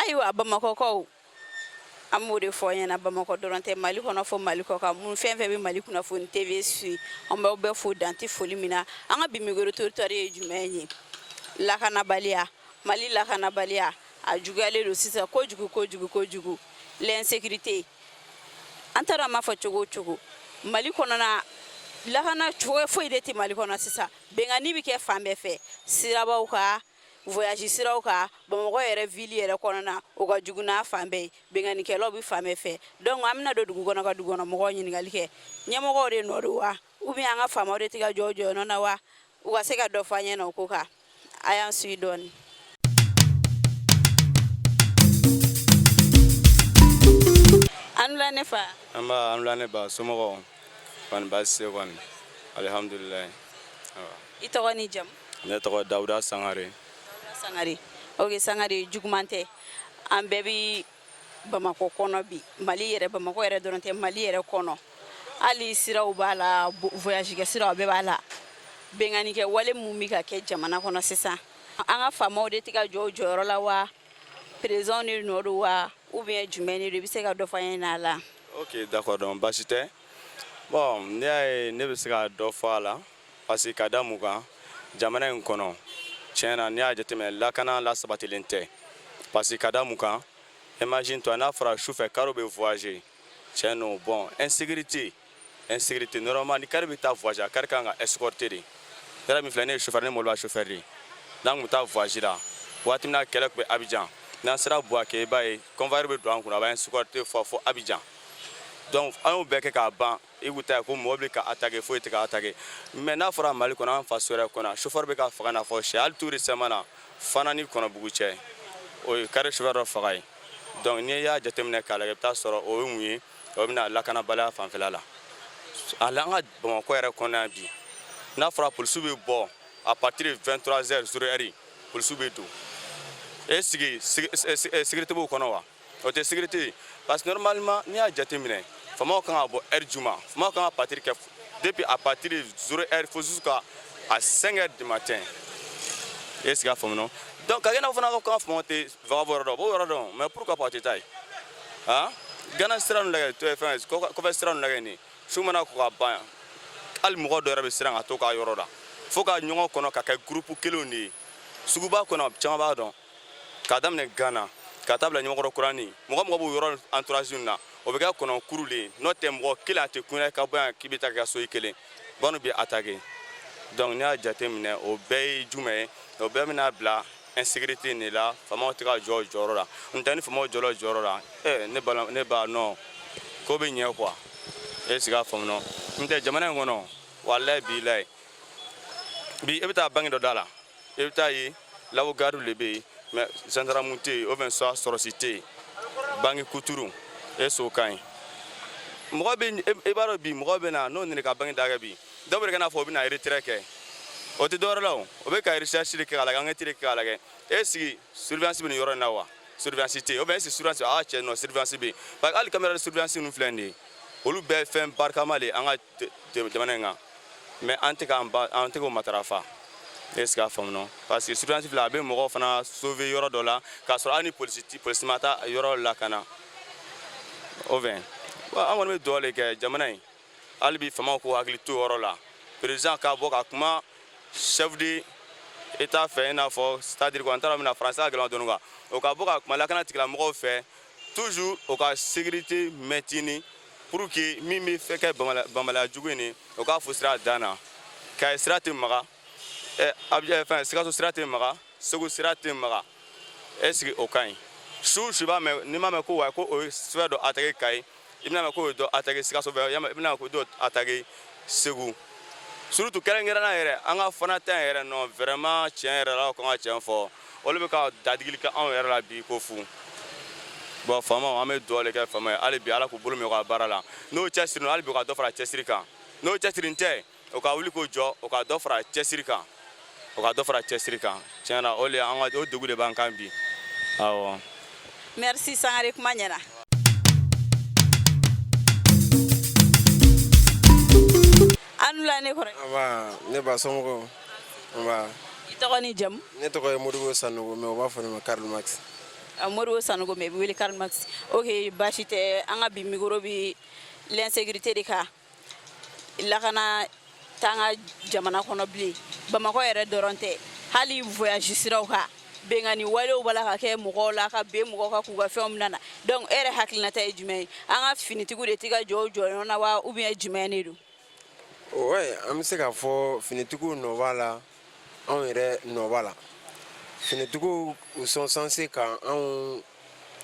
Ayiwa, Bamakɔkaw, an b'o de fɔ ɲɛna. Bamakɔ dɔrɔn tɛ, Mali kɔnɔ fo Mali kɔ kan, mun fɛn fɛn bɛ Mali Kunnafoni TV suit, an b'aw bɛɛ fo danti foli min na. An ka bi micro trottoir ye jumɛn ye? Lakanabaliya. Mali lakanabaliya a juguyalen don sisan kojugu kojugu kojugu, l'insécurité. An taara an b'a fɔ cogo o cogo, Mali kɔnɔna lakana cogo foyi de tɛ Mali kɔnɔ sisan. Binkanni bɛ kɛ fan bɛɛ fɛ, sirabaw kan, voyage siraw kan, Bamakɔ yɛrɛ ville yɛrɛ kɔnɔna, o ka jugu n'a fan bɛɛ ye. Binkannikɛlaw bɛ fan bɛɛ fɛ. Donc an bɛna don dugu kɔnɔ ka dugu kɔnɔ mɔgɔw ɲininkali kɛ: ɲɛmɔgɔw de nɔ don wa, ou bien an ka faamaw de tɛ ka jɔ u jɔyɔrɔ na wa? U ka se ka dɔ fɔ an ɲɛna o ko kan. A y'an suit dɔɔni. An wula, ne fa. An ba, an wula, ne ba. Somɔgɔw kɔni, baasi tɛ kɔni, alihamudulilayi. I tɔgɔ ni jamu? Ne tɔgɔ Dawuda Sangare. Dawuda Sangare, ok. Sangare, juguman tɛ, an bɛɛ bi Bamakɔ kɔnɔ bi. Mali yɛrɛ, Bamakɔ yɛrɛ dɔrɔn tɛ, Mali yɛrɛ kɔnɔ, hali siraw b'a la, voyage kɛ siraw bɛɛ b'a la. Binkanni kɛ wale mun bɛ ka kɛ jamana kɔnɔ sisan, an ka faamaw de tɛ ka jɔ u jɔyɔrɔ la wa, président de nɔ don wa, ou bien jumɛn de don? I bɛ se ka dɔ fɔ an ɲɛna a la? Ok, d'accord. Donc baasi tɛ. Bon, ne y'a ye, ne bɛ se ka dɔ fɔ a la, parce que ka da mun kan, jamana in kɔnɔ, tiɲɛ na, n'i y'a jateminɛ, lakana lasabatilen tɛ. Parce que ka da mun kan, imagine toi, n'a fɔra sufɛ car bɛ voyager, tiɲɛ don, bon, insécurité, insécurité. Normalement, ni car bɛ taa voyager, a car kan ka escorter de. Yɛrɛ min filɛ, ne ye chauffeur, ne mobili chauffeur de ye. N'an kun bɛ taa voyage la, waati min na kɛlɛ tun bɛ Abidjan, n'an sera Bouaké, i b'a ye convoyeur bɛ don an kunna, a b'an escorter fo Abidjan. Donc an y'o bɛɛ kɛ k'a ban. I k'u ta ye ko mobili ka attaquer, foyi tɛ ka attaquer. Mais n'a fɔra Mali kɔnɔ, an faso yɛrɛ kɔnɔ, chauffeur bɛ ka faga n'a fɔ sɛ. Hali tout récemment na, Fana ni Kɔnɔbugu cɛ, o ye car chauffeur dɔ faga ye. Donc n'i y'a jateminɛ k'a lajɛ, i bɛ taa sɔrɔ o ye mun ye? O bɛna lakanabaliya fanfɛla la. Hali an ka Bamakɔ yɛrɛ kɔnɔ yan bi, n'a fɔra polisiw bɛ bɔ à partir de 23 heures 0 heure, polisiw bɛ don e sigi, sécurité b'o kɔnɔ wa? O tɛ sécurité, parce que normalement, n'i y'a jateminɛ, faamaw kan ka bɔ heure juma, faamaw kan ka partir kɛ depuis à partir de 0 heure fo jusqu'à à 5 heures du matin. Est ce que a faamu nɔ? Donc ka kɛ n'a fana ko k'an ka faamaw tɛ vagabond yɔrɔ dɔn, o b'o yɔrɔ dɔn, mais pourquoi pas o tɛ taa yen? Han, Gana sira ninnu lajɛ, fɛn kɔfɛ sira ninnu lajɛ nin, su mana ko ka ban, hali mɔgɔ dɔ yɛrɛ bɛ siran ka to k'a yɔrɔ la fo ka ɲɔgɔn kɔnɔ ka kɛ groupe kelenw de ye suguba kɔnɔ. Caman b'a dɔn, k'a daminɛ Gana ka taa bila Ɲamakɔrɔ Kurani, mɔgɔ mɔgɔ b'o yɔrɔ entourage na, o bɛ kɛ kɔnɔ kuru de ye. N'o tɛ, mɔgɔ kelen a tɛ kun ka bɔ yan k'i bɛ taa k'i ka so i kelen, banu bɛ attaquer. Donc n'i y'a jateminɛ, o bɛɛ ye jumɛn ye? O bɛɛ bɛna bila insécurité de la. Faamaw tɛ ka jɔ jɔyɔrɔ la. N tɛ ni faamaw jɔra jɔyɔrɔ la, ne ba, ne ba, non, ko bɛ ɲɛ quoi. E sigi a faamu nɔ? N tɛ jamana in kɔnɔ, walayi bilayi, bi e bɛ taa banque dɔ da la, i bɛ taa ye lawo garde de bɛ yen, mais gendarme tɛ yen, ou bien soit sɔrɔsi tɛ yen. Banque kuturu e so ka ɲi, mɔgɔ bɛ, i b'a dɔn bi, mɔgɔ bɛ na n'o nana ka banque da kɛ bi, dɔw bɛ kɛ n'a fɔ o bɛ na retrait kɛ, o tɛ dɔwɛrɛ la, o o bɛ ka recherche de kɛ k'a lajɛ, enquête de kɛ k'a lajɛ. E sigi, surveillance bɛ nin yɔrɔ in na wa? Surveillance tɛ yen. Ou bien est-ce que surveillance, ah cɛ, non, surveillance bɛ yen, parce que hali caméra de surveillance ninnu filɛ nin ye, olu bɛɛ fɛn barikama de ye an ka jamana in kan, mais an tɛ k'an ba, an tɛ k'o matarafa. Est ce que a faamu nɔ? Parce que surveillance filɛ, a bɛ mɔgɔw fana sauver yɔrɔ dɔ la, k'a sɔrɔ hali ni polisi ma taa yɔrɔ lakana o fɛ. An kɔni bɛ dugawu de kɛ jamana in, hali bi faamaw k'u hakili to yɔrɔ la, président ka bɔ ka kuma chef de état fɛ, i n'a fɔ, c'est à dire quoi, n t'a dɔn bɛna français ka gɛlɛn dɔɔni quoi, o ka bɔ ka kuma lakana tigilamɔgɔw fɛ toujours, o ka sécurité maintenir pour que min bɛ fɛ kɛ banbaliya jugu in nin, o k'a fo sira dan na. Kayi sira tɛ maga, ɛ fɛn, Sikaso sira tɛ maga, Segu sira tɛ maga. Est ce que o ka ɲi? Su su b'a mɛn, n'i m'a mɛn ko wa ko o ye sira dɔ attaqué Kayi, i bɛna mɛn k'o ye dɔ attaqué Sikaso fɛ, i bɛna ko dɔ attaqué Segu, surtout kɛrɛnkɛrɛnnenya yɛrɛ, an ka Fana ta yɛrɛ. Non, vraiment, tiɲɛ yɛrɛ la, aw kan ka tiɲɛ fɔ, olu bɛ ka dadigili kɛ anw yɛrɛ la bi ko fu. Bon, faamaw, an bɛ dugawu de kɛ faama ye hali bi, Ala k'u bolo mɛn u ka baara la. N'o cɛsiri, hali bi u ka dɔ fara cɛsiri kan. N'o cɛsiri tɛ, o ka wuli k'o jɔ, o ka dɔ fara cɛsiri kan, o ka dɔ fara cɛsiri kan. Tiɲɛ na, o de an ka o degun de b'an kan bi, awɔ. Merci Sangare, kuma ɲɛna. An wula, ne kɔrɔ. Nba, ne ba, somɔgɔw? Nba. I tɔgɔ ni jamu? Ne tɔgɔ ye Modibo Sanogo, mais u b'a fɔ ne ma Karl Max. Modibo Sanogo, mais i bɛ wele Karl Max. Ok, baasi tɛ. An ka bi micro bi l'insécurité de kan. Lakana t'an ka jamana kɔnɔ bilen. Bamakɔ yɛrɛ dɔrɔn tɛ, hali voyage siraw kan, bengani walew b'a la ka kɛ mɔgɔw la, ka ben mɔgɔw kan k'u ka fɛnw minɛ na. Donc e yɛrɛ hakilinata ye jumɛn ye? An ka finitigiw de tɛ ka jɔ u jɔyɔrɔ na wa, ou bien jumɛn de don? Ouais, an bɛ se k'a fɔ finitigiw nɔ b'a la, anw yɛrɛ nɔ b'a la. Finitigiw, u sont censés ka anw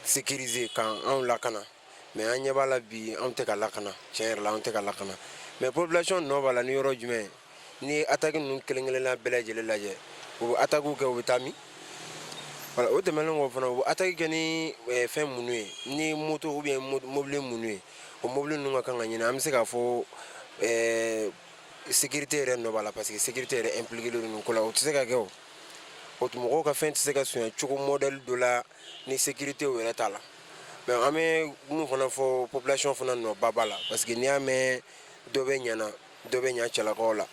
sécuriser, ka anw lakana, mais an ɲɛ b'a la bi, anw tɛ ka lakana. Tiɲɛ yɛrɛ la, anw tɛ ka lakana. Mais population nɔ b'a la ni yɔrɔ jumɛn? N'i ye attaque ninnu kelen kelenna bɛɛ lajɛlen lajɛ, u bɛ attaque kɛ, u bɛ taa min? Voilà. O tɛmɛnen kɔ fana, u bɛ attaque kɛ ni fɛn minnu ye, ni moto ou bien mobili minnu ye, o mobili ninnu ka kan ka ɲini. An bɛ se k'a fɔ sécurité yɛrɛ nɔ b'a la, parce que sécurité yɛrɛ impliqué don nin ko la. O tɛ se ka kɛ. O mɔgɔw ka fɛn tɛ se ka sonya cogo modèle dɔ la ni sécurité yɛrɛ t'a la. Mais an bɛ mun fana fɔ, population fana nɔba b'a la, parce que n'i y'a mɛn dɔ bɛ ɲana, dɔ bɛ ɲa cɛlakaw la.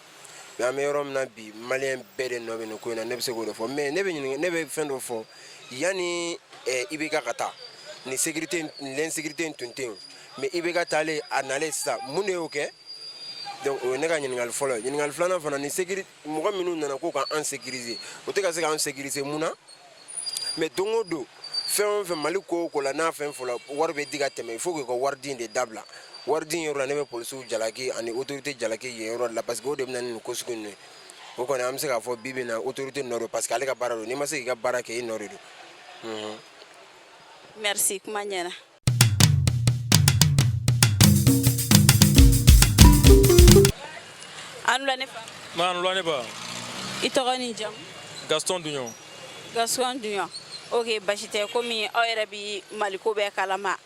Mais an bɛ yɔrɔ min na bi, maliyɛn bɛɛ de nɔ bɛ nin ko in na. Ne bɛ se k'o de fɔ. Mais ne bɛ ɲininka, ne bɛ fɛn dɔ fɔ: yanni IBK ka taa, nin sécurité, l'insécurité in tun tɛ yen. Mais IBK taalen, a nalen sisan, mun de y'o kɛ? Donc o ye ne ka ɲininkali fɔlɔ ye. Ɲininkali filanan fana, ni sécurité mɔgɔ minnu nana k'u ka an sécuriser, o tɛ ka se k'an sécuriser, mun na? Mais don o don, fɛn o fɛn, Mali ko o ko la, n'a fɛn fɔla, wari bɛ di ka tɛmɛ. Il faut que ka wari di in de dabila. Wari di in yɔrɔ la, ne bɛ polisiw jalaki ani autorité jalaki yen yɔrɔ de la, parce que o de bɛ na ni nin ko sugu ninnu ye. O kɔni, an bɛ se k'a fɔ bi bi in na, autorité nɔ don, parce que ale ka baara don. N'i ma se k'i ka baara kɛ, i nɔ de don. Merci, kuma ɲɛna. An wula ne fa. Ma an wula ne ba. I tɔgɔ ni jamu? Gaston Dugnon. Gaston Dugnon, ok, basi tɛ. Komi aw yɛrɛ bi Maliko bɛɛ kalama,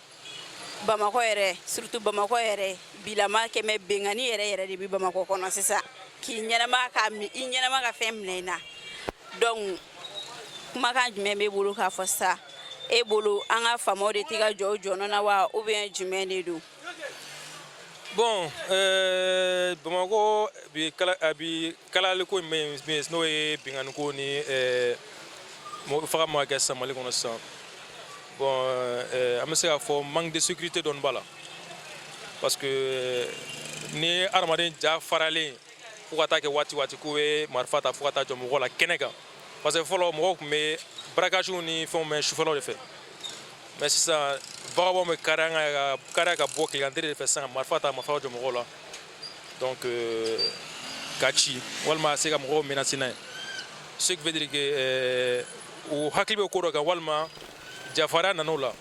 Bamakɔ yɛrɛ, surtout Bamakɔ yɛrɛ bilama kɛmɛ, bengani yɛrɛ yɛrɛ de bi Bamakɔ kɔnɔ sisan, k'i ɲɛnama ka i ɲɛnama ka fɛn minɛ i na. Donc kumakan jumɛn b'e bolo k'a fɔ sisan? E bolo, an ka faamaw de tɛ ka jɔ u jɔnɔ na wa, ou bien jumɛn de don? Bon, Bamakɔ bi kala, a bi kalaliko min bɛ, n'o ye binkanni ni faga ma kɛ sisan Mali kɔnɔ sisan. Bon, an bɛ se k'a fɔ manque de sécurité dɔɔni b'a la, parce que ni hadamaden ja faralen fo ka taa kɛ waati waati k'u bɛ marifa ta fo ka taa jɔ mɔgɔw la kɛnɛ kan, parce que fɔlɔ mɔgɔw tun bɛ braquage ni fɛnw mɛn sufɛlaw de fɛ. Mais sisan vagabond bɛ kariya ka kariya ka bɔ tilegan de fɛ sisan, ka marifa ta, marifa jɔ mɔgɔw la, donc ka ci walima se ka mɔgɔw menacer n'a ye. Ce qui veut dire que u hakili bɛ ko dɔ kan walima jafarinya nana o la.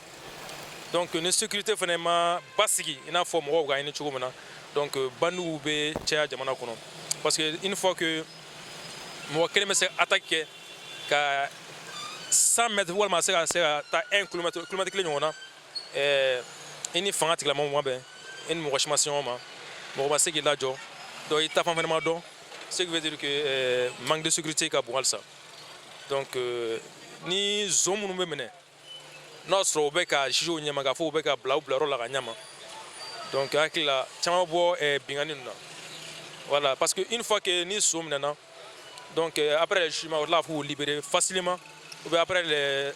Donc ni sécurité fana ma basigi i n'a fɔ mɔgɔw ka ɲini cogo min na, donc bandiw bɛ caya jamana kɔnɔ, parce que une fois que mɔgɔ kelen bɛ se attaque kɛ ka 100 mètres walima se ka taa 1 kilomètre, kilomètre kelen ɲɔgɔn na, i ni fanga tigilamɔgɔw ma bɛn, i ni mɔgɔ si ma se ɲɔgɔn ma, mɔgɔ ma se k'i lajɔ, donc i ta fan fana ma dɔn. Ce qui veut dire que manque de sécurité ka bon halisa. Donc ni zon minnu bɛ minɛ, n'o y'a sɔrɔ u bɛ ka juger u ɲɛma k'a fɔ u bɛ ka bila u bilayɔrɔ la ka ɲɛma, donc hakili la caman bɛ bɔ binkanni ninnu na. Voilà, parce que une fois que ni son minɛna, donc après le jugement, o tila k'u libérer facilement, ou bien après les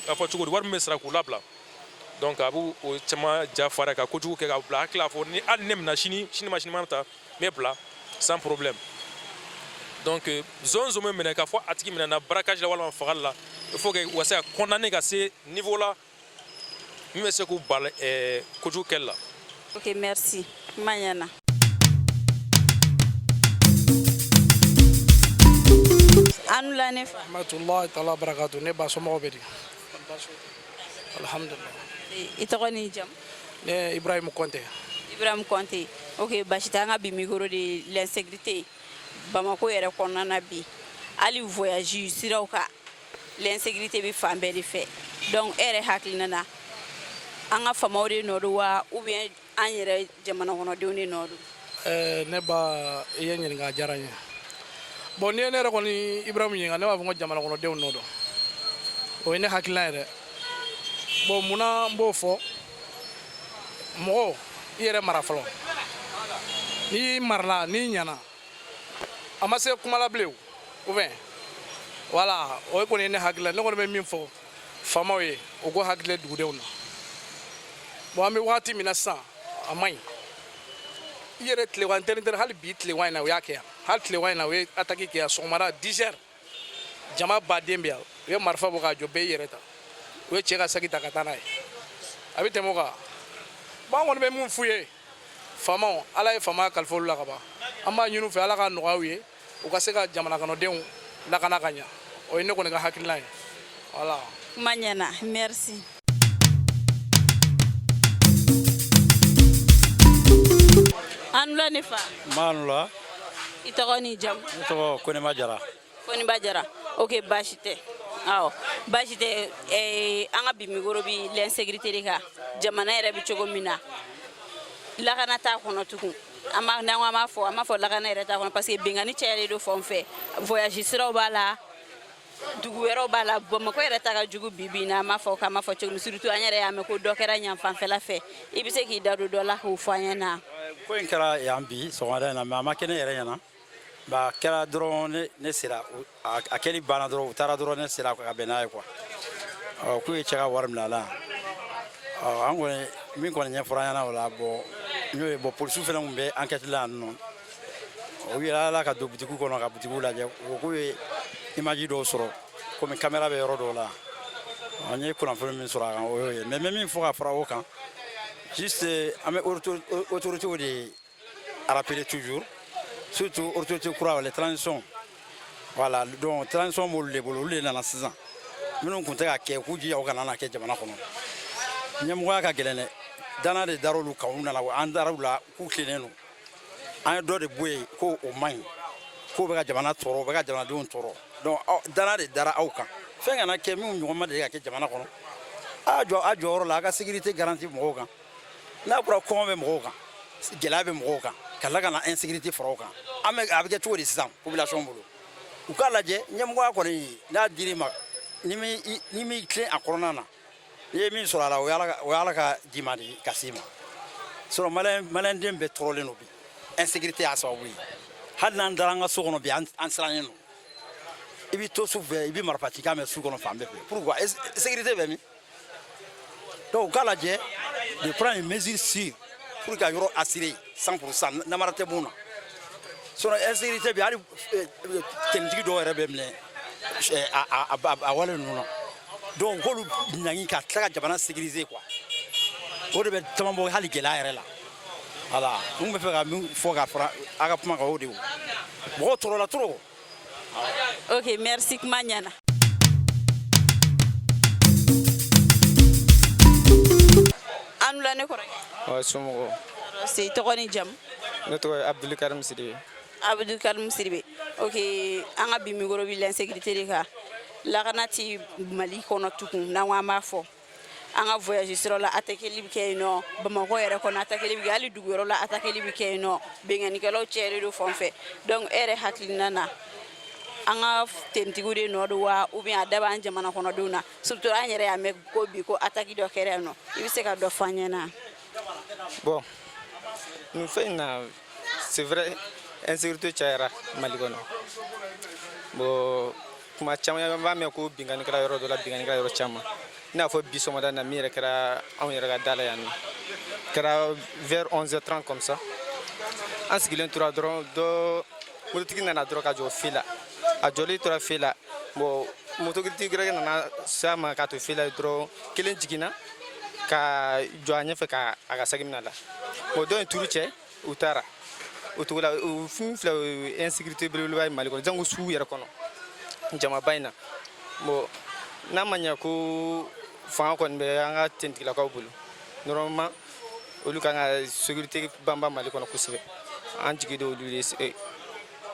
a fɔ cogo di, wari min bɛ sara k'u labila. Donc a b'u o caman ja farinya ka kojugu kɛ ka bila hakili la fɔ ni hali ne minɛ sini, sini ma, sini ma ta, n bɛ bila sans problème. Donc zon zon bɛ minɛ k'a fɔ a tigi minɛna braquage la walima fagali la, il faut que u ka se ka condamner ka se niveau la min bɛ se k'u bali kojugu kɛli la. Ok, merci, kuma ɲɛna. An wula ne fa. Rahmatullahi taala barakatu. Ne ba, somɔgɔw bɛ di? Alhamdulillah. I tɔgɔ ni jamu? Ne Ibrahim Kɔnte. Ibrahim Kɔnte, ok, basi tɛ. An ka bi micro de l'insécurité Bamako yɛrɛ kɔnɔna na bi, hali voyage siraw kan, l'insécurité bɛ fan bɛɛ de fɛ. Donc e yɛrɛ hakilina na, an ka faamaw de nɔ don wa, ou bien an yɛrɛ jamana kɔnɔdenw de nɔ don? Ne ba, i ye ɲininka, a diyara n ye. Bon, n'i ye ne yɛrɛ kɔni Ibrahim ɲininka, ne b'a fɔ ko jamana kɔnɔdenw nɔ don. O ye ne hakilina ye dɛ. Bon, munna n b'o fɔ? Mɔgɔ, i yɛrɛ mara fɔlɔ. N'i marala, n'i ɲana, a ma se kuma la bilen o. Ou bien voilà, o kɔni ye ne hakilina. Ne kɔni bɛ min fɔ, Faamaw ye, u ko hakili dugudenw na. Bon, an bɛ wagati min na sisan, a man ɲi i yɛrɛ. Tilegan tɛrɛn, hali bi tilegan in na, u y'a kɛ yan. Hali tilegan in na, u ye attaque kɛ yan sɔgɔmada 10 heures. Jama baden bɛ yan, u ye marifa bɔ k'a jɔ, bɛɛ y'i yɛrɛ ta. U ye cɛ ka saki ta ka taa n'a ye. A bɛ tɛmɛ o kan. Bon, an kɔni bɛ mun f'u ye, faamaw, Ala ye faamaya kalifa olu la ka ban. An b'a ɲini u fɛ, Ala ka nɔgɔya u ye, u ka se ka jamana kɔnɔdenw lakana ka ɲa. O ye ne kɔni ka hakilina ye, voilà. Kuma ɲɛna, merci. An wula, ne fa. Ma la. I tɔgɔ ni jamu? Ne tɔgɔ Koneba Jara. Koniba Jara, ok, baasi tɛ. Awɔ, baasi tɛ. An ka bi micro bi l'insécurité de kan. Jamana yɛrɛ bɛ cogo min na, lakana t'a kɔnɔ tugun. An b'a n'an ko an b'a fɔ lakana yɛrɛ t'a kɔnɔ, parce que bengani cayalen don fan fɛ, voyage siraw b'a la, dugu wɛrɛw b'a la. Bamakɔ yɛrɛ ta ka jugu bi bi in na. An b'a fɔ k'an b'a fɔ cogo min, surtout an yɛrɛ y'a mɛn ko dɔ kɛra yan fanfɛla fɛ. I bɛ se k'i da don dɔ la k'o fɔ an ɲɛna? Ko in kɛra yan bi sɔgɔmada in na, mais a ma kɛ ne yɛrɛ ɲɛna. Ba a kɛra dɔrɔn, ne sera, a kɛli banna dɔrɔn, u taara dɔrɔn, ne sera ka bɛn n'a ye quoi. Ɔ, k'u ye cɛ ka wari minɛ a la. Ɔ, an kɔni, min kɔni ɲɛfɔra an ɲɛna o la, bon, n y'o ye. Bon, polisiw fana tun bɛ enquête la yan nɔ. U yɛlɛla ka don butigiw kɔnɔ ka butigiw lajɛ. U ko k'u ye image dɔw sɔrɔ, komi caméra bɛ yɔrɔ dɔw la. An ye kunnafoni min sɔrɔ a kan, o y'o ye. Mais n bɛ min fɔ ka fara o kan, juste an bɛ autorités de rappeler toujours, surtout autorité kura, les transitions. Voilà, donc transition b'olu de bolo, olu de nana sisan. Minnu tun tɛ ka kɛ, k'u jija u kana na kɛ jamana kɔnɔ. Ɲɛmɔgɔya ka gɛlɛn dɛ. Danaya de dar'olu kan, u nana, an dar'u la k'u tilennen don. An ye dɔ de bɔ yen ko o man ɲi, k'o bɛ ka jamana tɔɔrɔ, o bɛ ka jamanadenw tɔɔrɔ. Donc danaya de dara aw kan. Fɛn kana kɛ minnu ɲɔgɔn ma deli ka kɛ jamana kɔnɔ. A jɔ a jɔyɔrɔ la, a ka sécurité garantie mɔgɔw kan. N'a bɔra, kɔngɔ bɛ mɔgɔw kan, gɛlɛya bɛ mɔgɔw kan, ka tila ka na insécurité fara o kan, an bɛ a bɛ kɛ cogo di sisan population bolo? U k'a lajɛ. Ɲɛmɔgɔya kɔni, n'a dir'i ma, n'i m'i tilen a kɔnɔna na, n'i ye min sɔrɔ a la, o ye Ala ka d'i ma de ka s'i ma. Sinon maliyɛn den bɛɛ tɔɔrɔlen don bi. Insécurité y'a sababu ye. Hali n'an dara an ka so kɔnɔ bi, an sirannen don. I b'i to su fɛ, i bɛ marifa cikan mɛn su kɔnɔ fan bɛɛ fɛ. Pourquoi? Sécurité bɛ min? Donc u k'a lajɛ de prendre une mesure sûre pour ka yɔrɔ assurer 100%, namara tɛ mun na. Sinon insécurité bi, hali tenitigi dɔw yɛrɛ bɛ minɛ a wale ninnu na. Donc k'olu ɲangi ka tila ka jamana sécuriser quoi, o de bɛ caman bɔ hali gɛlɛya yɛrɛ la. Voilà, n tun bɛ fɛ ka min fɔ ka fara a ka kuma kan, o de ye. Mɔgɔw tɔɔrɔla trop. Ok, merci, kuma ɲɛna. An wula, ne kɔrɔkɛ. Wa, somɔgɔw? Se, tɔgɔ ni jamu? Ne tɔgɔ ye Abdulkarim Sidibe. Abdulkarim Sidibe, ok. An ka bi micro bi l'insécurité de kan. Lakana ti Mali kɔnɔ tugun. N'an ko an b'a fɔ, an ka voyage siraw la, attaqueli bɛ kɛ yen nɔ. Bamakɔ yɛrɛ kɔnɔ, attaqueli bɛ kɛ. Hali dugu wɛrɛw la, attaqueli bɛ kɛ yen nɔ. Benkannikɛlaw cayalen don fan fɛ. Donc e yɛrɛ hakilina na, an ka tenitigiw de nɔ don wa, ou bien a da b'an jamana kɔnɔdenw na? Surtout an yɛrɛ y'a mɛn ko bi ko attaque dɔ kɛra yan nɔ. I bɛ se ka dɔ fɔ an ɲɛna? Bon, nin fɛn in na, c'est vrai, insécurité cayara Mali kɔnɔ. Bon, kuma caman an b'a mɛn ko binkanni kɛra yɔrɔ dɔ la, binkanni kɛra yɔrɔ caman. I n'a fɔ bi sɔgɔmada in na, min yɛrɛ kɛra anw yɛrɛ ka da la yan nɔ, kɛra vers 11h30 comme ça. An sigilen tora dɔrɔn, dɔ mototigi nana dɔrɔn ka jɔ feu la. A jɔlen tora feu la. Bon, mototigi wɛrɛ nana s'a ma k'a to feu la dɔrɔn, kelen jiginna ka jɔ a ɲɛfɛ ka a ka saki minɛ a la. Bon, dɔ in turu cɛ, u taara o cogo la. O fɛn filɛ, o ye insécurité belebeleba ye Mali kɔnɔ, jango sugu yɛrɛ kɔnɔ, jamaba in na. Bon, n'a ma ɲɛ ko fanga kɔni bɛ an ka tentigilakaw bolo, normalement olu kan ka sécurité banba Mali kɔnɔ kosɛbɛ. An jigi de olu ye.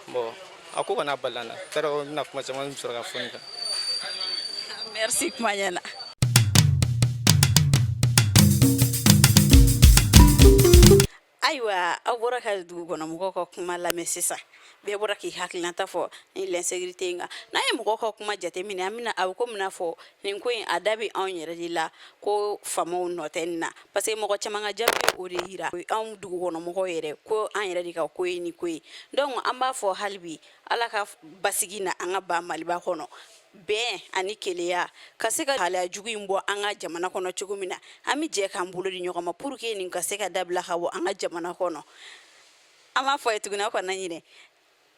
Bon, a ko kɔni a balila n na t'a dɔn, n bɛna kuma caman sɔrɔ ka fɔ nin kan. Merci, kuma ɲɛna. Ayiwa, aw bɔra ka dugukɔnɔmɔgɔw ka kuma lamɛn sisan. Bɛɛ bɔra k'i hakilinata fɔ ni l'insécurité in kan. N'an ye mɔgɔw ka kuma jateminɛ, an bɛna a bɛ komi n'a fɔ nin ko in a da bɛ anw yɛrɛ de la, ko faamaw nɔ tɛ nin na, parce que mɔgɔ caman ka jaabi ye o de yira anw dugukɔnɔmɔgɔw yɛrɛ, ko an yɛrɛ de ka ko ye nin ko ye. Donc an b'a fɔ hali bi, Ala ka basigi na an ka ba Maliba kɔnɔ. Bɛn ani kelenya ka se ka halaya jugu in bɔ an ka jamana kɔnɔ cogo min na, an bɛ jɛ k'an bolo di ɲɔgɔn ma pour que nin ka se ka dabila ka bɔ an ka jamana kɔnɔ. An b'a fɔ ye tuguni, aw kana ɲinɛ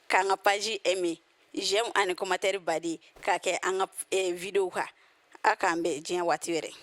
k'an ka page aimer, j'aime ani commentaire baden k'a kɛ an ka vidéo kan. A k'an bɛn diɲɛ waati wɛrɛ.